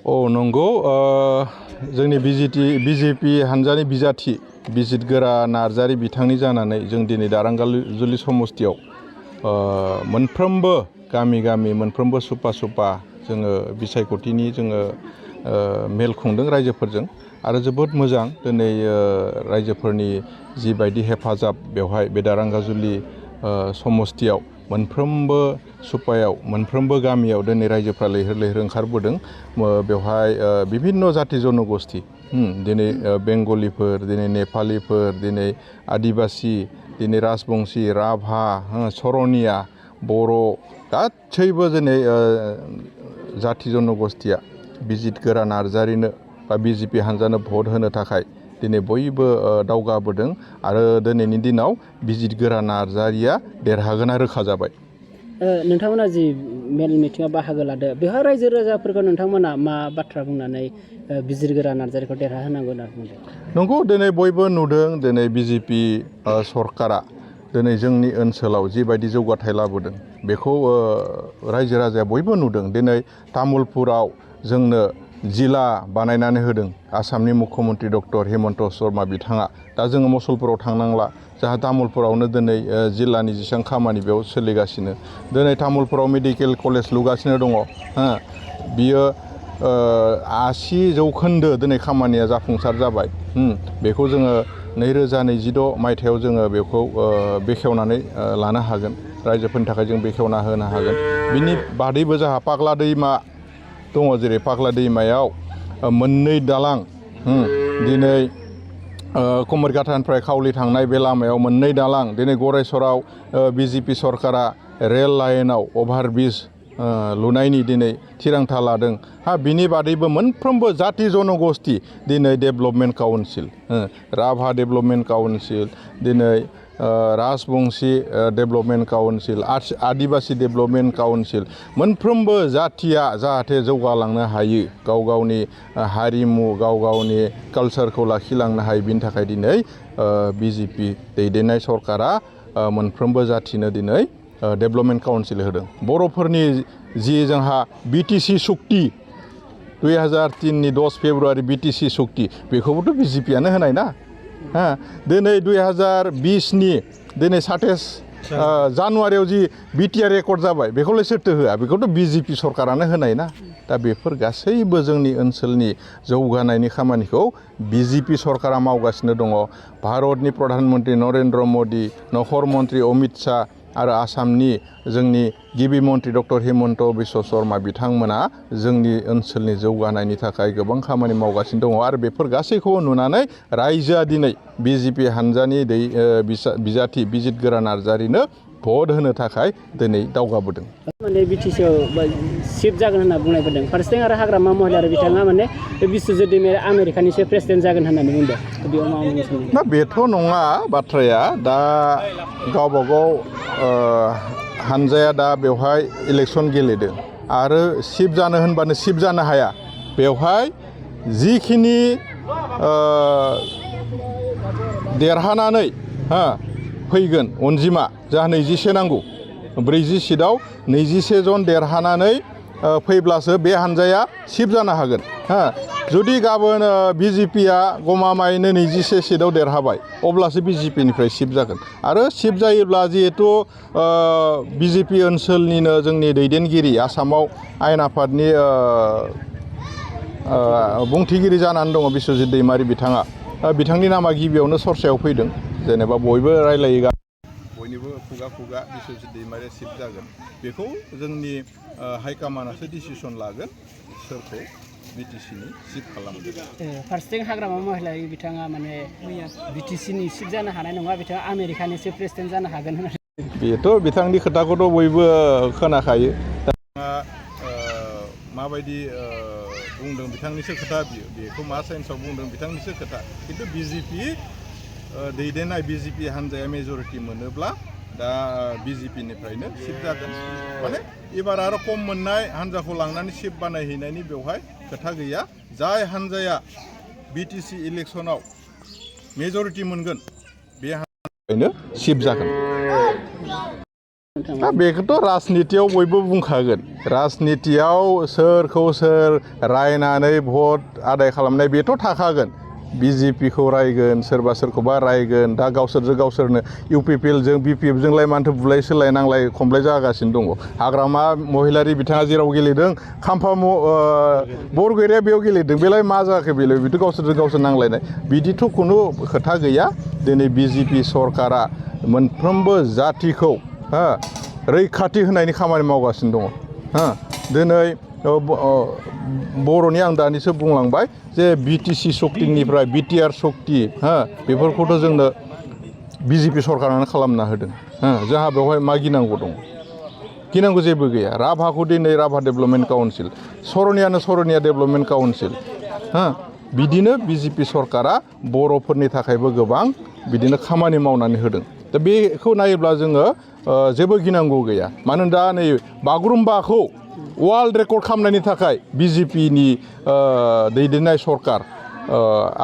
नंगौ जोंनि बिजेपि हानजानि बिजाथि बिजितगोरा नार्जारि बिथांनि जानानै जों दिनै दारांगाजुलि समस्तियाव मोनफ्रोमबो गामि मोनफ्रोमबो सुपा जोङो बिसायख'थिनि जोङो मेल खुंदों रायजोफोरजों आरो जोबोद मोजां दिनै रायजोफोरनि जिबायदि हेफाजाब बेवहाय बे दारांगाजुलि समस्तियाव मोनफ्रोमबो सुपायाव मोनफ्रोमबो गामियाव दिनै रायजोफ्रा लैहोर ओंखारबोदों बेवहाय बिभिन्न जाति जनगोष्ठी दिनै बेंगलिफोर दिनै नेपालिफोर दिनै आदिबासि दिनै राजबंशी राभा सरनिया बर' गासैबो दिनै जाति जनगोष्ठीया बिजितगोरा नार्जारिनो बा बिजेपि हानजानो भट होनो थाखाय दिनै बयबो दावगाबोदों आरो दिनैनि दिनाव बिजितगोरा नार्जारिया देरहागोना रोखा जाबाय। नोंथांमोना जि मेल मिटिङाव बाहागो लादो बेवहाय रायजो राजाफोरखौ नोंथांमोना मा बाथ्रा बुंनानै बिजितगोरा नार्जारिखौ देरहाहोनांगौ होनना बुंदों? नंगौ दिनै बयबो नुदों दिनै बिजेपि सरकारा दिनै जोंनि ओनसोलाव जिबायदि जौगाथाय लाबोदों बेखौ रायजो राजाया बयबो नुदों। दिनै तामुलपुराव जोंनो जिल्ला बानायनानै होदों आसामनि मुख्यमन्त्रि डक्टर हिमन्त शर्मा बिथाङा। दा जोङो मुसलपुराव थांनांला जाहा तामुलपुरावनो दिनै जिल्लानि जेसेबां खामानि बेयाव सोलिगासिनो। दिनै तामुलपुराव मेडिकेल कलेज लुगासिनो दङ बियो 80% दिनै खामानिया जाफुंसार जाबाय। बेखौ जोङो 2026 मायथाइयाव जोङो बेखौ बेखेवनानै लानो हागोन रायजोफोरनि थाखाय जों बेखेवना होनो हागोन। बिनि बादैबो जोंहा पाग्ला दैमा दङ जेरै पाग्ला दैमायाव मोननै दालां दिनै कुमारघाटानिफ्राय खावलि थांनाय बे लामायाव मोननै दालां दिनै गरेस्वराव बिजेपि सरकारा रेल लाइनाव अभारब्रिज लुनायनि दिनै थिरांथा लादों। बिनि बादैबो मोनफ्रोमबो जाति जनगोष्ठी दिनै development council Rabha development council दिनै राजबंशी डेभेलपमेन्ट काउन्सिल आदिबासि डेभेलपमेन्ट काउन्सिल मोनफ्रोमबो जातिया जाहाथे जौगालांनो हायो गाव गावनि हारिमु गाव गावनि कालचारखौ लाखिलांनो हायो बिनि थाखाय दिनै बिजेपि दैदेननाय सरकारा मोनफ्रोमबो जातिनो दिनै डेभेलपमेन्ट काउन्सिल होदों। बर'फोरनि जि जोंहा बिटिसि सुक्ति 2003 10 फेब्रुवारि बिटिसि सुक्ति बेखौबोथ' बिजेपियानो होनाय ना। दिनै 2020 दिनै 27 जानुवारियाव जि बिटिआर रेकर्ड जाबाय बेखौलाय सोरथो होआ बेखौथ' बिजेपि सरकारानो होनाय ना। दा बेफोर गासैबो जोंनि ओनसोलनि जौगानायनि खामानिखौ बिजेपि सरकारा मावगासिनो दङ। भारतनि प्रधान मन्त्रि नरेन्द्र मदि नखर मन्त्रि अमित शाह आरो आसामनि जोंनि गिबि मन्त्रि डक्टर हिमन्त बिश्व शर्मा बिथांमोना जोंनि ओनसोलनि जौगानायनि थाखाय गोबां खामानि मावगासिनो दङ आरो बेफोर गासैखौबो नुनानै रायजोआ दिनै बिजेपि हानजानि बिजाथि बिजितगोरा नार्जारिनो भट होनो थाखाय दिनै दावगाबोदों। माने बिटिसिआव सिफ जागोन होनना बुंनाय जादों फारसेथिं आरो हाग्रामा महिलारि बिथाङा माने बिश्वजित दैमारिया आमेरिकानिसो प्रेसिडेन्ट जागोन होननानै बुंदों। बेयाव मा बुंनो सानो? ना बेथ' नङा बाथ्राया दा गावबागाव हानजाया दा बेवहाय इलेक्सन गेलेदों आरो सिफ जानो होनबानो सिफ जानो हाया। बेवहाय जिखिनि देरहानानै फैगोन अनजिमा जाहा 21 नांगौ 40 सिटआव 21 जन देरहानानै फैब्लासो बे हानजाया सिफ जानो हागोन। जुदि गाबोन बिजेपिया गमामायैनो 21 सिटआव देरहाबाय अब्लासो बिजेपिनिफ्राय सिफ जागोन आरो सिफ जायोब्ला जिहेथु बिजेपि ओनसोलनिनो जोंनि दैदेनगिरि आसामाव आयेन आफादनि बुंथिगिरि जानानै दङ बिश्वजित दैमारि बिथाङा। बिथांनि नामा गिबियावनो सरसायाव फैदों जेनेबा बयबो रायलायो बयनिबो खुगा बिश्वजित दैमारिया सिफ जागोन बेखौ जोंनि हाइकमान्डआसो डिसिसन लागोन सोरखौ बिटिसिनि सिफ खालामगोन। फारसेथिं हाग्रामा महिलारि बिथाङा माने बिटिसिनि सिफ जानो हानाय नङा बिथाङा आमेरिकानिसो प्रेसिडेन्ट जानो हागोन होननानै बेथ' बिथांनि खोथाखौथ' बयबो खोनाखायो। माबायदि बुंदों बिथांनिसो खोथा बेखौ मा सेन्सआव बुंदों बिथांनिसो खोथा खिन्थु बिजेपि दैदेननाय बिजेपि हानजाया मेजरिटि मोनोब्ला दा बिजेपिनिफ्रायनो सिफ जागोन। माने एबार आरो खम मोननाय हानजाखौ लांनानै सिफ बानायहैनायनि बेवहाय खोथा गैया। जाय हानजाया बिटिसि इलेक्सनाव मेजरिटि मोनगोन बे हानजायानो सिफ जागोन। दा बेखौथ' राजनितियाव बयबो बुंखागोन राजनितियाव सोरखौ सोर रायनानै भट आदाय खालामनाय बेथ' थाखागोन बिजेपिखौ रायगोन सोरबा सोरखौबा रायगोन दा गावसोरनो इउपिपिएलजों बिपिएफजोंलाय मानोथो बुलाय सोलाय नांलाय खमलाय जागासिनो दङ हाग्रामा महिलारि बिथाङा जेराव गेलेदों खाम्फा बरगुरिया बेयाव गेलेदों बेलाय मा जाखो बेलाय बिथ' गावसोर नांलायनाय बिदिथ' खुनु खोथा गैया दिनै बिजेपि सरकारा मोनफ्रोमबो जातिखौ रैखाथि होनायनि खामानि मावगासिनो दङ दिनै बर'नि आं दानिसो बुंलांबाय जे बिटिसि सक्तिनिफ्राय बिटिआर सक्ति बेफोरखौथ' जोंनो बिजेपि सरकारानो खालामना होदों जोंहा बेवहाय मा गिनांगौ दं गिनांगौ जेबो गैया राभाखौ दिनै Rabha development council Sarania development council बिदिनो बिजेपि सरकारा बर'फोरनि थाखायबो गोबां बिदिनो खामानि मावनानै होदों दा बेखौ नायोब्ला जोङो जेबो गिनांगौ गैया मानोना दा नै बागुरुम्बाखौ वर्ल्ड रेकर्ड खालामनायनि थाखाय बिजेपिनि दैदेननाय सरकार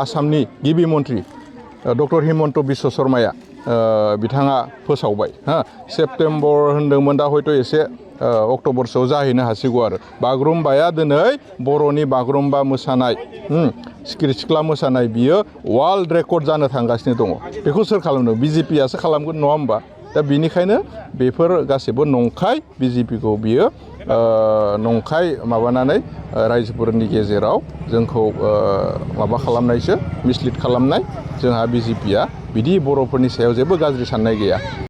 आसामनि गिबि मन्थ्रि डक्टर हिमन्त बिश्व शर्माया बिथाङा फोसावबाय सेप्तेम्बर होनदोंमोन दा हयथ' एसे अक्ट'बरसोआव जाहैनो हासिगौ आरो बागुरुम्बाया दिनै बर'नि बागुरुम्बा मोसानाय सिखिरि सिख्ला मोसानाय बियो वर्ल्ड रेकर्ड जानो थांगासिनो दङ बेखौ सोर खालामदों बिजेपियासो खालामगोन नङा होमबा दा बेनिखायनो बेफोर गासैबो नंखाय बिजेपिखौ बियो नंखाय माबानानै रायजोफोरनि गेजेराव जोंखौ माबा खालामनायसो मिसलिड खालामनाय जोंहा बिजेपिया बिदि बर'फोरनि सायाव जेबो गाज्रि साननाय गैया